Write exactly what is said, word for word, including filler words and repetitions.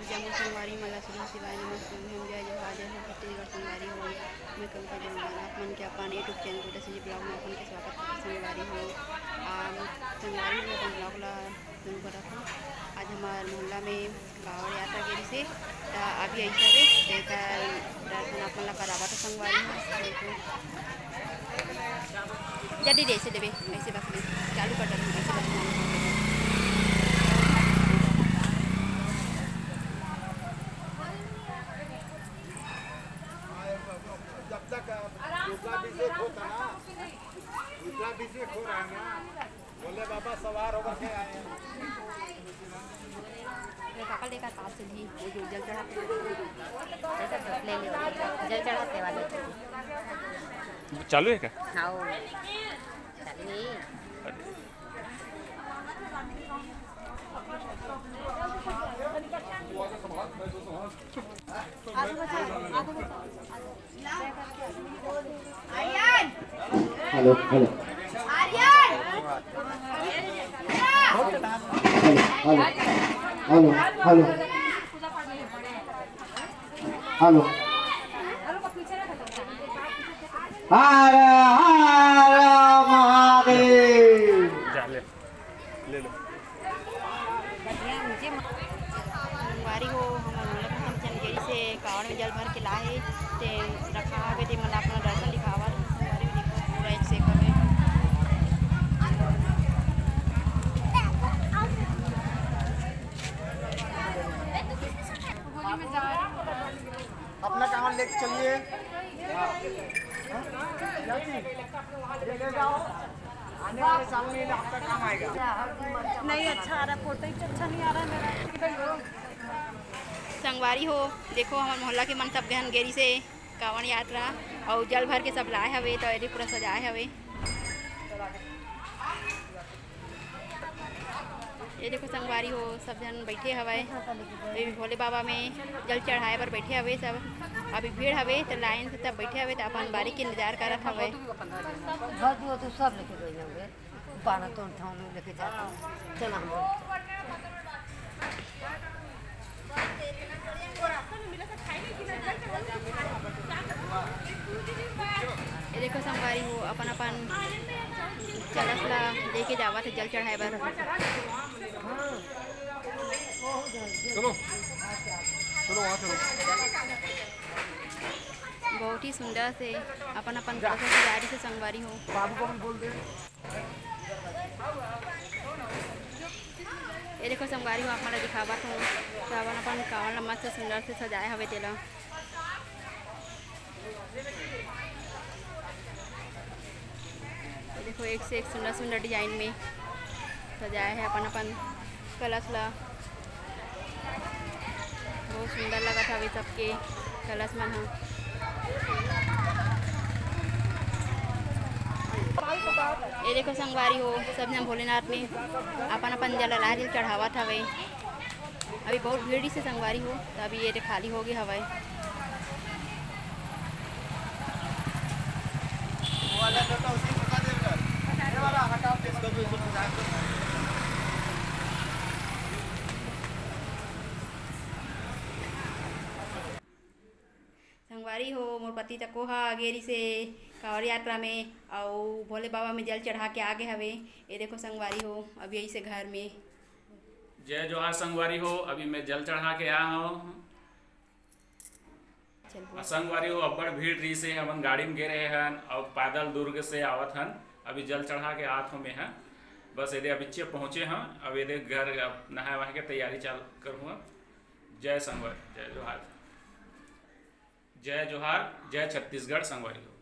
जम्मो संगवारी मन ला शुभ शिवाय नमस्ते, हम जय जोहार, जय हो छत्तीसगढ़ संगवारी हो। मैं कविता जम्वाल आप मन के अपन YouTube channel Kavita Singh ji blog में अपन के स्वागत करथों संगवारी हो। आम, संगवारी हो अपन ब्लॉग ला शुरू करत हूँ। आज हमार मोहल्ला में कावड़ यात्रा गे रिहिसे, त अभी अइसे हवे, तेकर दर्शन आप मन ला करावत हूँ संगवारी हो। देखो, जल्दी दे, ऐसे देबे, ऐसे बस में चालू कर देबे, ऐसे बस में। जब तक दूसरा विषय खो था ना, दूसरा विषय खो रहा है ना, बोले बाबा सवार होकर के आए हैं। ये पापा लेकर पास से जी, वो जो जल चढ़ाते हैं, जल चढ़ाते वाले। चालू है क्या? हाँ, वो चालू है। Hello, hello. Hello, hello. Hello, hello. Hello. हर हर महादेव। जा ले, ले लो। संगवारी हो, हमर मोहल्ला के सब झन गेरी से कावड़ में जल भर के लाए हे, ते रखा हवे, ते मन ला अपन दर्शन दिखावत हन। संगवारी हो, देखो, पूरा एक से एक हवे। अपना कांवड़ लेके चलिए। हाँ। हाँ? क्या चीज? ये ले जाओ। आने वाले साल में ये आपका काम आएगा। नहीं अच्छा आ रहा, फोटो ही अच्छा नहीं आ रहा है मेरा। संगवारी हो, देखो हमर मोहल्ला के मन सब झन गेरी से कांवड़ यात्रा अउ जल भर के सब लाए हवे, तो एदे पूरा सजाए हवे। ये देखो संगवारी हो, सब झन बैठे हवय। ये भोले बाबा में जल चढ़ाए बर बैठे हवे सब। अभी भीड़ हवे, त लाइन से तब बैठे हवे, त अपन बारी के इंतजार करत हवय। घर दुआर तो सब लेके गए होंगे, बारह तो उठाओ लेके जाते हैं। चला हम लोग। ये देखो संगवारी हो, अपन अपन कलश ला लेके जावत हे जल चढ़ाए बर। चलो, चलो, वहाँ चलो। बहुत ही सुंदर से अपन अपन कलश तैयारी से संगवारी हो। बाबू को भी बोल दे। ये देखो संगवारी हो, आप मन ला दिखावत हूँ, तो अपन अपन कांवड़ ला मस्त सुंदर से सजाए हवे तेला। ये देखो, एक से एक सुंदर सुंदर डिजाइन में सजाए हे अपन अपन कलश ला। बहुत सुंदर लगत हवे सबके कलश मन ह। ये देखो संगवारी हो, सब झन भोलेनाथ में अपन अपन जल ला जल चढ़ावत हवे। अभी बहुत भीड़ से संगवारी हो, त अभी ये खाली हो गए हवय। संगवारी हो, मोर पति तको ह गे रिहिसे कांवड़ यात्रा में, अउ भोले बाबा में जल चढ़ा के आ गे हवे। ये देखो संगवारी हो, अभी अइसे घर में। जय जोहार संगवारी हो, अभी मैं जल चढ़ा के आया हूँ। चल बोल। संगवारी हो, अब्बड़ भीड़ रिहिसे, हमन गाड़ी में गे रहे हन अउ पैदल दुर्ग से आवत हन। अभी जल चढ़ा के आत हो मैं ह। बस एदे अभी पहुँचे हन, अब एदे घर अब नहाए वहाए के तैयारी चाल करहूँ अब। जय संगवारी, जय जोहार। जय जोहार, जय छत्तीसगढ़ संगवारी हो।